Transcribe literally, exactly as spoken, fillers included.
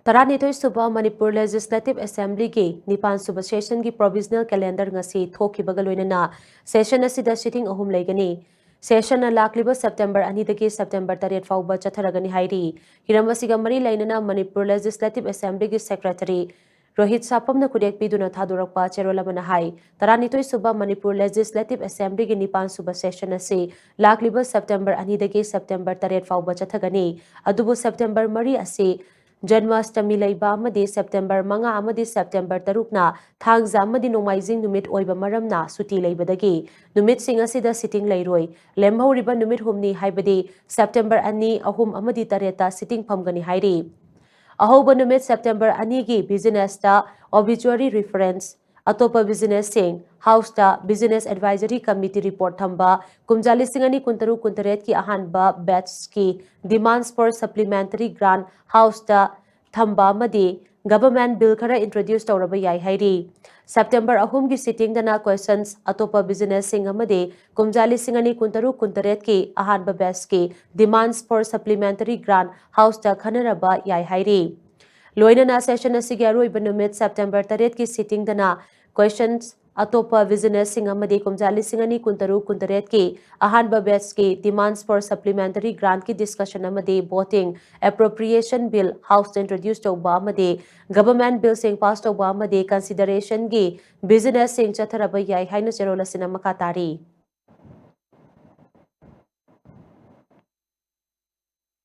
ꯇꯔꯥꯅꯤꯊꯣꯏ ꯁꯨꯕ ꯃꯅꯤꯄꯨꯔ ꯂꯦꯖꯤꯁꯂꯦꯇꯤꯚ ꯑꯦꯁꯦꯝꯕ꯭ꯂꯤꯒꯤ ꯅꯤꯄꯥꯟ ꯁꯨꯕ ꯁꯦꯁꯟꯒꯤ ꯄ꯭ꯔꯣꯚꯤꯖꯅꯦꯜ ꯀꯦꯂꯦꯟꯗꯔ ꯉꯁꯤ ꯊꯣꯛꯈꯤꯕꯒ ꯂꯣꯏꯅꯅ ꯁꯦꯁꯟ ꯑꯁꯤꯗ ꯁꯤꯇꯤꯡ ꯑꯍꯨꯝ ꯂꯩꯒꯅꯤ꯫ ꯁꯦꯁꯟꯅ ꯂꯥꯛꯂꯤꯕ ꯁꯦꯞꯇꯦꯝꯕꯔ ꯑꯅꯤꯗꯒꯤ ꯁꯦꯞꯇꯦꯝꯕꯔ ꯇꯔꯦꯠ ꯐꯥꯎꯕ ꯆꯠꯊꯔꯒꯅꯤ ꯍꯥꯏꯔꯤ꯫ ꯍꯤꯔꯝ ꯑꯁꯤꯒ ꯃꯔꯤ ꯂꯩꯅꯅ ꯃꯅꯤꯄꯨꯔ ꯂꯦꯖꯤꯁꯂꯦꯇꯤꯚ ꯑꯦꯁꯦꯝꯕ꯭ꯂꯤꯒꯤ ꯁꯦꯀ꯭ꯔꯦꯇꯔꯤ ꯔꯣꯍꯤꯠ ꯁꯥꯄꯝꯅ ꯈꯨꯗꯦꯛ ꯄꯤꯗꯨꯅ ꯊꯥꯗꯣꯔꯛꯄ ꯆꯦꯔꯣꯜ ꯑꯃꯅ ꯍꯥꯏ, ꯇꯔꯥꯅꯤꯊꯣꯏ ꯁꯨꯕ ꯃꯅꯤꯄꯨꯔ ꯂꯦꯖꯤꯁꯂꯦꯇꯤꯚ ꯑꯦꯁꯦꯝꯕ꯭ꯂꯤꯒꯤ ꯅꯤꯄꯥꯟ ꯁꯨꯕ ꯁꯦꯁꯟ ꯑꯁꯤ ꯂꯥꯛꯂꯤꯕ ꯁꯦꯞꯇꯦꯝꯕꯔ ꯑꯅꯤꯗꯒꯤ ꯁꯦꯞꯇꯦꯝꯕꯔ ꯇꯔꯦꯠ ꯐꯥꯎꯕ ꯆꯠꯊꯒꯅꯤ꯫ ꯑꯗꯨꯕꯨ ꯁꯦꯞꯇꯦꯝꯕꯔ ꯃꯔꯤ ꯑꯁꯤ ꯖꯟꯃꯥꯁꯇꯃꯤ ꯂꯩꯕ ꯑꯃꯗꯤ ꯁꯦꯞꯇꯦꯝꯕꯔ ꯃꯉꯥ ꯑꯃꯗꯤ ꯁꯦꯞꯇꯦꯝꯕꯔ ꯇꯔꯨꯛꯅ ꯊꯥꯡꯖ ꯑꯃꯗꯤ ꯅꯣꯡꯃꯥꯏꯖꯤꯡ ꯅꯨꯃꯤꯠ ꯑꯣꯏꯕ ꯃꯔꯝꯅ ꯁꯨꯇꯤ ꯂꯩꯕꯗꯒꯤ ꯅꯨꯃꯤꯠꯁꯤꯡ ꯑꯁꯤꯗ ꯁꯤꯇꯤꯡ ꯂꯩꯔꯣꯏ꯫ ꯂꯦꯝꯍꯧꯔꯤꯕ ꯅꯨꯃꯤꯠ ꯍꯨꯝꯅꯤ, ꯍꯥꯏꯕꯗꯤ ꯁꯦꯞꯇꯦꯝꯕꯔ ꯑꯅꯤ, ꯑꯍꯨꯝ ꯑꯃꯗꯤ ꯇꯔꯦꯠꯇ ꯁꯤꯇꯤꯡ ꯐꯝꯒꯅꯤ ꯍꯥꯏꯔꯤ꯫ ꯑꯍꯧꯕ ꯅꯨꯃꯤꯠ ꯁꯦꯞꯇꯦꯝꯕꯔ ꯑꯅꯤꯒꯤ ꯕꯤꯖꯤꯅꯦꯁꯇ ꯑꯣꯕꯤꯆꯨꯋꯔꯤ ꯔꯤꯐꯔꯦꯟꯁ, ꯑꯇꯣꯞꯄ ꯕꯤꯖꯤꯅꯦꯁꯁꯤꯡ ꯍꯥꯎꯁꯇ ꯕꯤꯖꯤꯅꯦꯁ ꯑꯦꯗꯚꯥꯏꯖꯔꯤ ꯀꯃꯤꯇꯤ ꯔꯤꯄꯣꯔꯠ ꯊꯝꯕ, ꯀꯨꯝꯖꯥ ꯂꯤꯁꯤꯡ ꯑꯅꯤ ꯀꯨꯟꯇꯔꯨꯛ ꯀꯨꯟꯇꯔꯦꯠꯀꯤ ꯑꯍꯥꯟꯕ ꯕꯦꯠꯆꯀꯤ ꯗꯤꯃꯥꯟꯁ ꯐꯣꯔ ꯁꯄ꯭ꯂꯤꯃꯦꯟꯇꯔꯤ ꯒ꯭ꯔꯥꯟ ꯍꯥꯎꯁꯇ ꯊꯝꯕ ꯑꯃꯗꯤ ꯒꯚꯔꯟꯃꯦꯟꯠ ꯕꯤꯜ ꯈꯔ ꯏꯟꯇ꯭ꯔꯣꯗ꯭ꯌꯨꯁ ꯇꯧꯔꯕ ꯌꯥꯏ ꯍꯥꯏꯔꯤ꯫ ꯁꯦꯞꯇꯦꯝꯕꯔ ꯑꯍꯨꯝꯒꯤ ꯁꯤꯇꯤꯡꯗꯅ ꯀ꯭ꯋꯦꯁꯟꯁ, ꯑꯇꯣꯞꯄ ꯕꯤꯖꯤꯅꯦꯁꯁꯤꯡ ꯑꯃꯗꯤ ꯀꯨꯝꯖꯥ ꯂꯤꯁꯤꯡ ꯑꯅꯤ ꯀꯨꯟꯇꯔꯨꯛ ꯀꯨꯟꯇꯔꯦꯠꯀꯤ ꯑꯍꯥꯟꯕ ꯕꯦꯠꯆꯀꯤ ꯗꯤꯃꯥꯟꯁ ꯐꯣꯔ ꯁꯄ꯭ꯂꯤꯃꯦꯟꯇꯔꯤ ꯒ꯭ꯔꯥꯟ ꯍꯥꯎꯁꯇ ꯈꯟꯅꯔꯕ ꯌꯥꯏ ꯍꯥꯏꯔꯤ꯫ ꯂꯣꯏꯅꯅ ꯁꯦꯁꯟ ꯑꯁꯤꯒꯤ ꯑꯔꯣꯏꯕ ꯅꯨꯃꯤꯠ ꯁꯦꯞꯇꯦꯝꯕꯔ ꯇꯔꯦꯠꯀꯤ ꯁꯤꯇꯤꯡꯗꯅ ꯀ꯭ꯋꯦꯁꯟꯁ, ꯑꯇꯣꯞꯄ ꯕꯤꯖꯤꯅꯦꯁꯁꯤꯡ ꯑꯃꯗꯤ ꯀꯨꯝꯖꯥ ꯂꯤꯁꯤꯡ ꯑꯅꯤ ꯀꯨꯟꯇꯔꯨꯛ ꯀꯨꯟꯇꯔꯦꯠꯀꯤ ꯑꯍꯥꯟꯕ ꯕꯦꯠꯆꯀꯤ ꯗꯤꯃꯥꯟꯁ ꯐꯣꯔ ꯁꯄ꯭ꯂꯤꯃꯦꯟꯇꯔꯤ ꯒ꯭ꯔꯥꯟꯠꯀꯤ ꯗꯤꯁꯀꯁꯟ ꯑꯃꯗꯤ ꯚꯣꯇꯤꯡ, ꯑꯦꯄ꯭ꯔꯣꯄ꯭ꯔꯤꯌꯦꯁꯟ ꯕꯤꯜ ꯍꯥꯎꯁꯇ ꯏꯟꯇ꯭ꯔꯣꯗ꯭ꯌꯨꯁ ꯇꯧꯕ ꯑꯃꯗꯤ ꯒꯚꯔꯟꯃꯦꯟꯠ ꯕꯤꯜꯁꯤꯡ ꯄꯥꯁ ꯇꯧꯕ ꯑꯃꯗꯤ ꯀꯟꯁꯤꯗꯔꯦꯁꯟꯒꯤ ꯕꯤꯖꯤꯅꯦꯁꯁꯤꯡ ꯆꯠꯊꯔꯕ ꯌꯥꯏ ꯍꯥꯏꯅ ꯆꯦꯔꯣꯜ ꯑꯁꯤꯅ ꯃꯈꯥ ꯇꯥꯔꯤ꯫